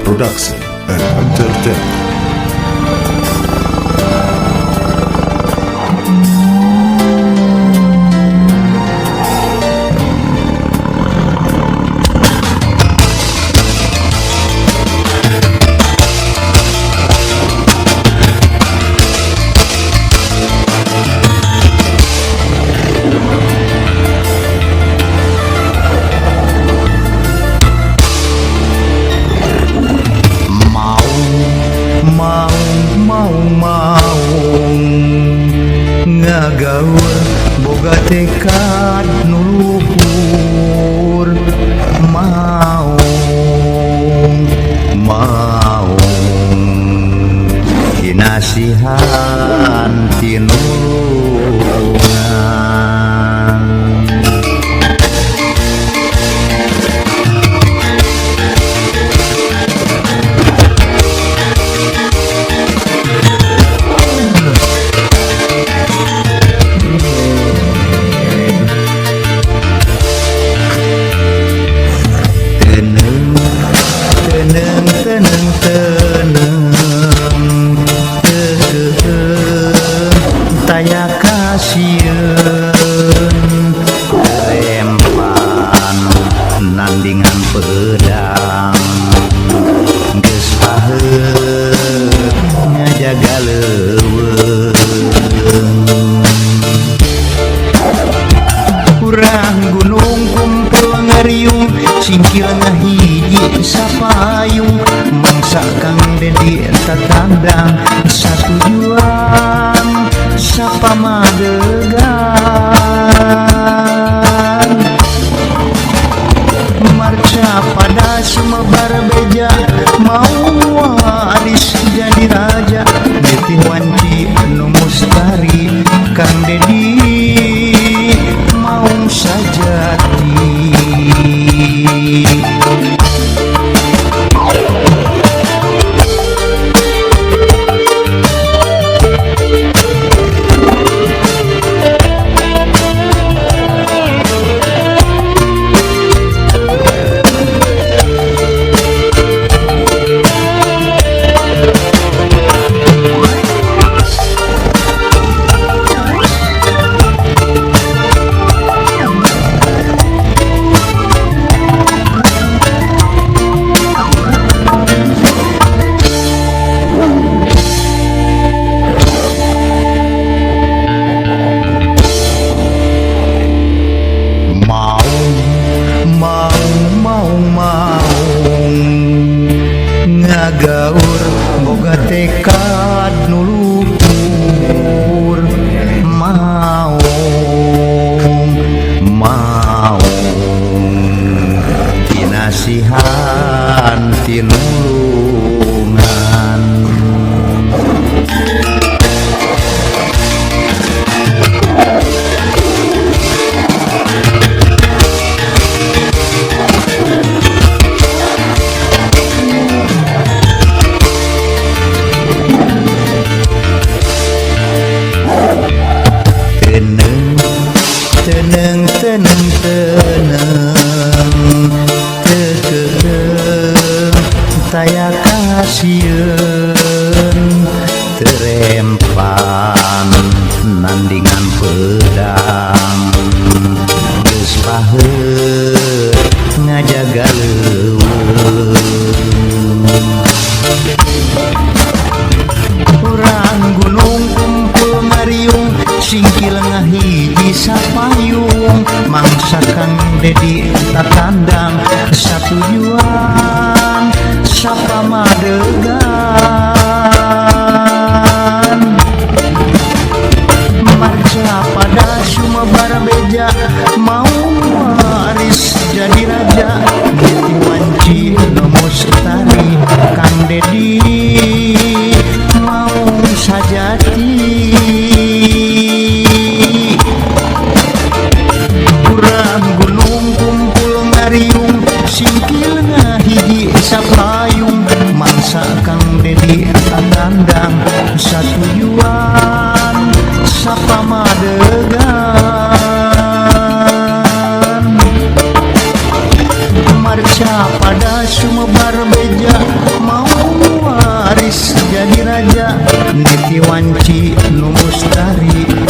Production and Entertainment. Maung ngagaur boga tekad nu luhur, maung maung dinasihan tinulungan. Taya kasieun rempan nandingan pedang, geus paheut ngajaga leuweung. Urang gunung kumpul ngariung, singkil ngahiji sapayung, mangsa Kang Dedi tatandang satujuan sapamadegan. Marca pada sumebar beja, mau waris jadi raja, nitih wanci nu mustari, Kang Dedi maung sajati. Ngagaur boga tekad nu luhur, maung maung dinasihan tinulungan. Teneng teneng teneng tekeung taya kasieun terempan nandingan pedang, geus paheut ngajaga leuweung. Urang gunung kumpul ngariung, singkil ngahiji sapayung, mangsa Kang Dedi tatandang satujuan sapamadegan. Marca pada sumebar beja, mau waris jadi raja, nitih wanci nu mustari, Kang Dedi maung sajati. Urang gunung kumpul ngariung, singkil ngahiji sapayung, mangsa Kang Dedi tatandang satujuan sapamadegan. Marca Pada sumebar beja mau waris jadi raja, niti wanci nu mustari.